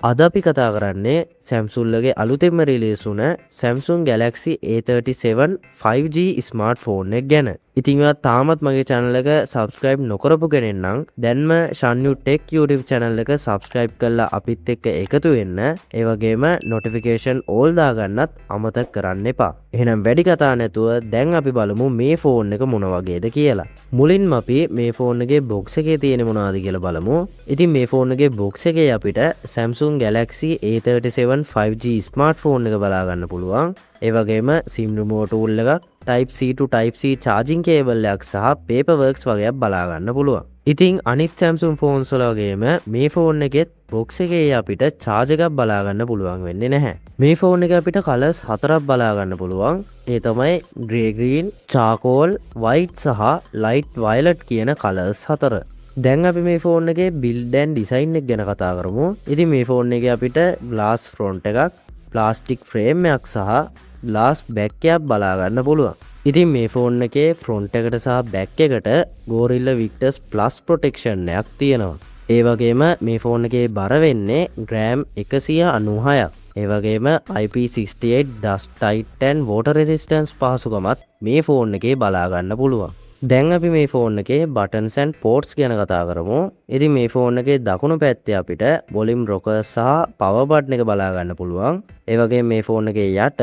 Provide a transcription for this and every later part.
අද අපි කතා කරන්නේ Samsung ලගේ අලුතෙන්ම රිලීස් වුණ Samsung Galaxy A37 5G smartphone එක ගැන. ඉතින් ඔයා තාමත් මගේ channel එක subscribe නොකරපු කෙනෙක් නම් දැන්ම Shanyu Tech YouTube channel එක subscribe කරලා අපිත් එක්ක එකතු වෙන්න. ඒ වගේම notification all දාගන්නත් අමතක කරන්න එපා. එහෙනම් වැඩි කතා නැතුව දැන් අපි බලමු මේ ෆෝන් එක මොන වගේද කියලා. මුලින්ම අපි මේ ෆෝන් එකේ බොක්ස් එකේ තියෙන මොනවද කියලා බලමු. ඉතින් මේ ෆෝන් එකේ බොක්ස් එකේ අපිට Samsung Galaxy A37 5G smartphone එක බලා ගන්න පුළුවන්. ඒ වගේම SIM remover tool එකක්, Type C to Type C charging cable එකක් සහ paperworks වගේක් බලා ගන්න පුළුවන්. ඉතින් අනිත් Samsung phones වල වගේම මේ ෆෝන් එකෙත් බොක්ස් එකේ අපිට චාර්ජ් එකක් බලා ගන්න පුළුවන් වෙන්නේ නැහැ. මේ ෆෝන් එක අපිට කලර්ස් හතරක් බලා ගන්න පුළුවන්. ඒ තමයි ග්‍රේ ග්‍රීන්, චාකෝල්, වයිට් සහ ලයිට් වයලට් කියන කලර්ස් හතර. දැන් අපි මේ ෆෝන් එකේ බිල්ඩ් ඇන්ඩ් ඩිසයින් එක ගැන කතා කරමු. ඉතින් මේ ෆෝන් එකේ අපිට ග්ලාස් ෆ්‍රොන්ට් එකක්, ප්ලාස්ටික් ෆ්‍රේම් එකක් සහ ග්ලාස් බැක් එකක් බලා ගන්න පුළුවන්. ඉතින් මේ ෆෝන් එකේ ෆ්‍රොන්ට් එකට සහ බැක් එකට Gorilla Victus Plus protection එකක් තියෙනවා. ඒ වගේම මේ ෆෝන් එකේ බර වෙන්නේ ග්‍රෑම් 196ක්. ඒ වගේම IP68 dust tight and water resistance පහසුකමත් මේ ෆෝන් එකේ බලා ගන්න පුළුවන්. දැන් අපි මේ ෆෝන් එකේ බටන්ස් ඇන්ඩ් පෝට්ස් ගැන කතා කරමු. ඉතින් මේ ෆෝන් එකේ දකුණු පැත්තේ අපිට වොලියුම් රොකර්ස් සහ පවර් බටන් එක බලා ගන්න පුළුවන්. ඒ වගේම මේ ෆෝන් එකේ යට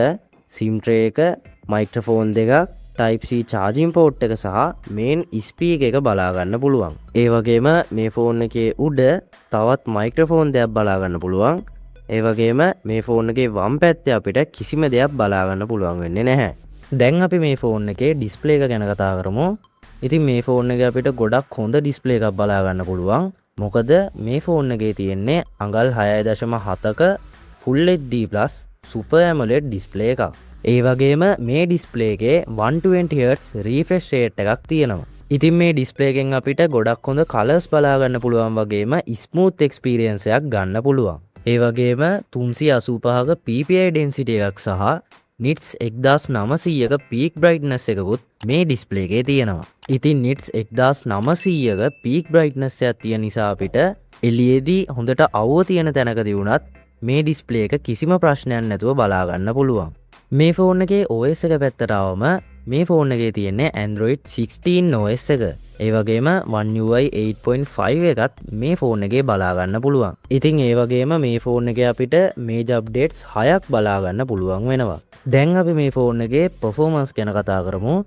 SIM tray එක, මයික්‍රොෆෝන් දෙකක්, Type C charging port එක සහ මේන් ස්පීකර් එක බලා ගන්න පුළුවන්. ඒ වගේම මේ ෆෝන් එකේ උඩ තවත් මයික්‍රොෆෝන් දෙයක් බලා ගන්න පුළුවන්. ඒ වගේම මේ ෆෝන් එකේ වම් පැත්තේ අපිට කිසිම දෙයක් බලා ගන්න පුළුවන් වෙන්නේ නැහැ. දැන් අපි මේ ෆෝන් එකේ ඩිස්ප්ලේ එක ගැන කතා කරමු. ඉතින් මේ ෆෝන් එකේ අපිට ගොඩක් හොඳ ඩිස්ප්ලේ එකක් බලා ගන්න පුළුවන්. මොකද මේ ෆෝන් එකේ තියෙන්නේ අඟල් 6.7ක Full HD Plus Super AMOLED display එකක්. ඒ වගේම මේ ඩිස්ප්ලේ එකේ 120 Hz refresh rate එකක් තියෙනවා. ඉතින් මේ ඩිස්ප්ලේ එකෙන් අපිට ගොඩක් හොඳ කලර්ස් බලා ගන්න පුළුවන් වගේම ස්මූත් එක්ස්පීරියන්ස් එකක් ගන්න පුළුවන්. ඒ වගේම 385ක PPI density එකක් සහ නිට්ස් 1900ක පීක් බ්‍රයිට්නස් එකකුත් මේ ඩිස්ප්ලේ එකේ තියෙනවා. ඉතින් නිට්ස් 1900ක පීක් බ්‍රයිට්නස් එකක් තියෙන නිසා අපිට එළියේදී හොඳට අවුව තියෙන තැනකදී වුණත් මේ ඩිස්ප්ලේ එක කිසිම ප්‍රශ්නයක් නැතුව බලා ගන්න පුළුවන්. මේ ෆෝන් එකේ OS එක පැත්තට ආවම මේ ෆෝන් එකේ තියෙන්නේ Android 16 OS එක. ඒ වගේම One UI 8.5 එකත් මේ ෆෝන් එකේ බලා ගන්න පුළුවන්. ඉතින් ඒ වගේම මේ ෆෝන් එකේ අපිට මේජර් අප්ඩේට්ස් 6ක් බලා ගන්න පුළුවන් වෙනවා. දැන් අපි මේ ෆෝන් එකේ පර්ෆෝමන්ස් ගැන කතා කරමු.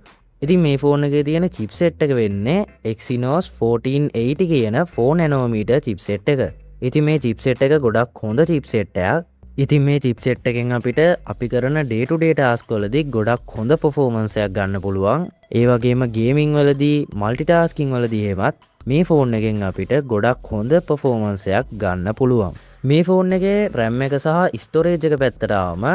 ඉතින් මේ ෆෝන් එකේ තියෙන චිප්සෙට් එක වෙන්නේ Exynos 1480 කියන 4 නැනෝමීටර් චිප්සෙට් එක. ඉතින් මේ චිප්සෙට් එක ගොඩක් හොඳ චිප්සෙට් එකක්. ඉතින් මේ චිප්සෙට් එකෙන් අපිට අපි කරන ඩේ ටු ඩේ ටාස්ක් වලදී ගොඩක් හොඳ පර්ෆෝමන්ස් එකක් ගන්න පුළුවන්. ඒ වගේම ගේමින් වලදී, මල්ටිටාස්කින් වලදී එහෙමත් මේ ෆෝන් එකෙන් අපිට ගොඩක් හොඳ පර්ෆෝමන්ස් එකක් ගන්න පුළුවන්. මේ ෆෝන් එකේ RAM එක සහ ස්ටෝරේජ් එක පැත්තට ආවම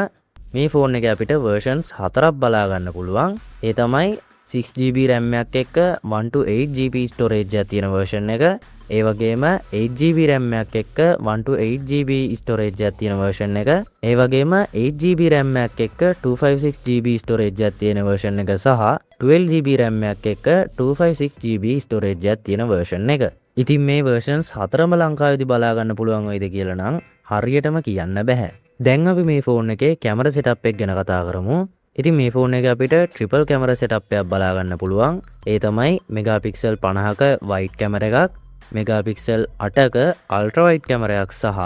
මේ ෆෝන් එකේ අපිට වර්ෂන්ස් හතරක් බලා ගන්න පුළුවන්. ඒ තමයි 6 GB RAM එකක් එක්ක 128 GB storage එකක් තියෙන වර්ෂන් එක. ඒ වගේම 8 GB RAM එකක් එක්ක 128 GB storage එකක් තියෙන වර්ෂන් එක. ඒ වගේම 8 GB RAM එකක් එක්ක 256 GB storage එකක් තියෙන වර්ෂන් එක සහ 12 GB RAM එකක් එක්ක 256 GB storage එකක් තියෙන වර්ෂන් එක. ඉතින් මේ වර්ෂන්ස් හතරම ලංකාවේදී බලා ගන්න පුළුවන් වෙයිද කියලා නම් හරියටම කියන්න බැහැ. දැන් අපි මේ ෆෝන් එකේ කැමරා සෙටප් එක ගැන කතා කරමු. ඉතින් මේ ෆෝන් එකේ අපිට ට්‍රිපල් කැමරා සෙටප් එකක් බලා ගන්න පුළුවන්. ඒ තමයි මෙගාපික්සල් 50ක වයිඩ් කැමරා එකක්, මෙගාපික්සල් 8ක අල්ට්‍රා වයිඩ් කැමරයක් සහ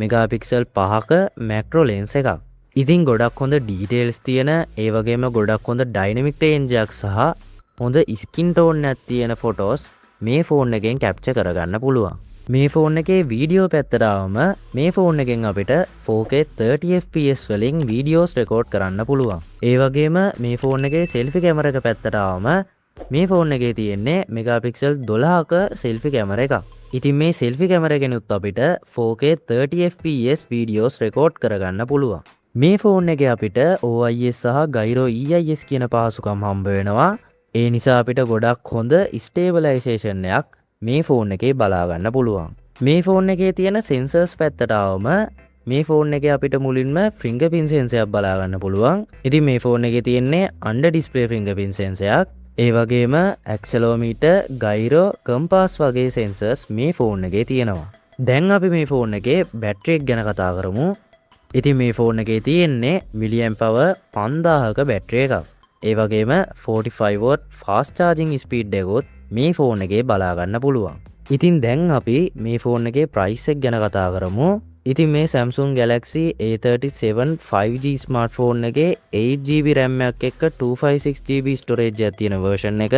මෙගාපික්සල් 5ක මැක්‍රෝ ලෙන්ස් එකක්. ඉතින් ගොඩක් හොඳ ඩීටේල්ස් තියෙන, ඒ වගේම ගොඩක් හොඳ ඩයිනමික් රේන්ජ් එකක් සහ හොඳ ස්කින් ටෝන් එකක් තියෙන ෆොටෝස් මේ ෆෝන් එකෙන් කැප්චර් කරගන්න පුළුවන්. මේ ෆෝන් එකේ වීඩියෝ පැත්තට ආවම මේ ෆෝන් එකෙන් අපිට 4K 30 fps වලින් වීඩියෝස් රෙකෝඩ් කරන්න පුළුවන්. ඒ වගේම මේ ෆෝන් එකේ සෙල්ෆි කැමරා එක පැත්තට ආවම මේ ෆෝන් එකේ තියෙන්නේ මෙගාපික්සල් 12ක සෙල්ෆි කැමරා එකක්. ඉතින් මේ සෙල්ෆි කැමරා එකෙනුත් අපිට 4K 30 fps videos record කරගන්න පුළුවන්. මේ ෆෝන් එකේ අපිට OIS සහ ගයිරෝ EIS කියන පහසුකම් හම්බ වෙනවා. ඒ නිසා අපිට ගොඩක් හොඳ ස්ටේබලයිසේෂන් එකක් මේ ෆෝන් එකේ බලා ගන්න පුළුවන්. මේ ෆෝන් එකේ තියෙන සෙන්සර්ස් පැත්තට ආවම මේ ෆෝන් එකේ අපිට මුලින්ම ෆින්ගර්ප්‍රින්ට් සෙන්සර් එකක් බලා ගන්න පුළුවන්. ඉතින් මේ ෆෝන් එකේ තියෙන්නේ අන්ඩර් ඩිස්ප්ලේ ෆින්ගර්ප්‍රින්ට් සෙන්සර් එකක්. ඒ වගේම ඇක්සලෝමීටර්, ගයිරෝ, කම්පාස් වගේ සෙන්සර්ස් මේ ෆෝන් එකේ තියෙනවා. දැන් අපි මේ ෆෝන් එකේ බැටරි එක ගැන කතා කරමු. ඉතින් මේ ෆෝන් එකේ තියෙන්නේ මිලිඇම්ප් අවර් 5000ක බැටරි එකක්. ඒ වගේම 45 watt fast charging speed එකකුත් මේ ෆෝන් එකේ බලා ගන්න පුළුවන්. ඉතින් දැන් අපි මේ ෆෝන් එකේ ප්‍රයිස් එක ගැන කතා කරමු. ඉතින් මේ Samsung Galaxy A37 5G smartphone එකේ 8 GB RAM එකක් එක්ක 256 GB storage එකක් තියෙන version එක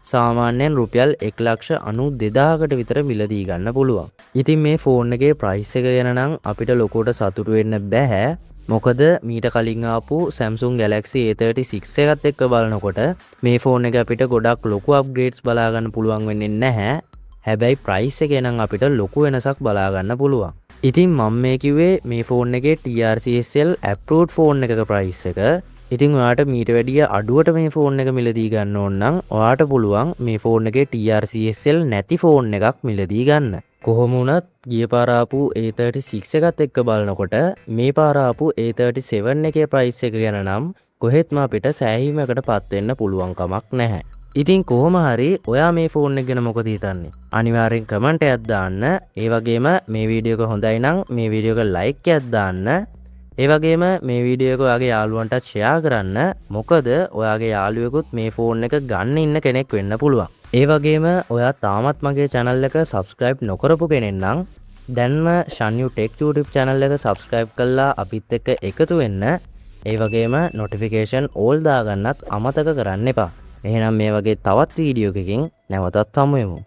සාමාන්‍යයෙන් රුපියල් 1,92,000කට විතර මිලදී ගන්න පුළුවන්. ඉතින් මේ ෆෝන් එකේ ප්‍රයිස් එක ගැන නම් අපිට ලොකුවට සතුටු වෙන්න බැහැ. මොකද මීට කලින් ආපු Samsung Galaxy A36 එකත් එක්ක බලනකොට මේ ෆෝන් එක අපිට ගොඩක් ලොකු අප්ග්‍රේඩ්ස් බලා ගන්න පුළුවන් වෙන්නේ නැහැ. හැබැයි ප්‍රයිස් එකේ නම් අපිට ලොකු වෙනසක් බලා ගන්න පුළුවන්. ඉතින් මම මේ කිව්වේ මේ ෆෝන් එකේ TRCSL approved phone එකක ප්‍රයිස් එක. ඉතින් ඔයාට මීට වැඩිය අඩුවට මේ ෆෝන් එක මිලදී ගන්න ඕන නම් ඔයාට පුළුවන් මේ ෆෝන් එකේ TRCSL නැති ෆෝන් එකක් මිලදී ගන්න. කොහොම වුණත් ගිය පාර ආපු A36 එකත් එක්ක බලනකොට මේ පාර ආපු A37 එකේ ප්‍රයිස් එක ගැන නම් කොහෙත්ම අපිට සෑහීමකට පත් වෙන්න පුළුවන් කමක් නැහැ. ඉතින් කොහොම හරි ඔයා මේ ෆෝන් එක ගැන මොකද හිතන්නේ? අනිවාර්යෙන් කමෙන්ට් එකක් දාන්න. ඒ වගේම මේ වීඩියෝ එක හොඳයි නම් මේ වීඩියෝ එක ලයික් එකක් දාන්න. ඒ වගේම මේ වීඩියෝ එක ඔයාගේ යාළුවන්ටත් ෂෙයා කරන්න. මොකද ඔයාගේ යාළුවෙකුත් මේ ෆෝන් එක ගන්න ඉන්න කෙනෙක් වෙන්න පුළුවන්. ඒ වගේම ඔයා තාමත් මගේ channel එක subscribe නොකරපු කෙනෙක් නම් දැන්ම ෂන්යු ටෙක් YouTube channel එක subscribe කරලා අපිත් එක්ක එකතු වෙන්න. ඒ වගේම notification all දාගන්නත් අමතක කරන්න එපා. එහෙනම් මේ වගේ තවත් වීඩියෝ එකකින් නැවතත් හමු වෙමු.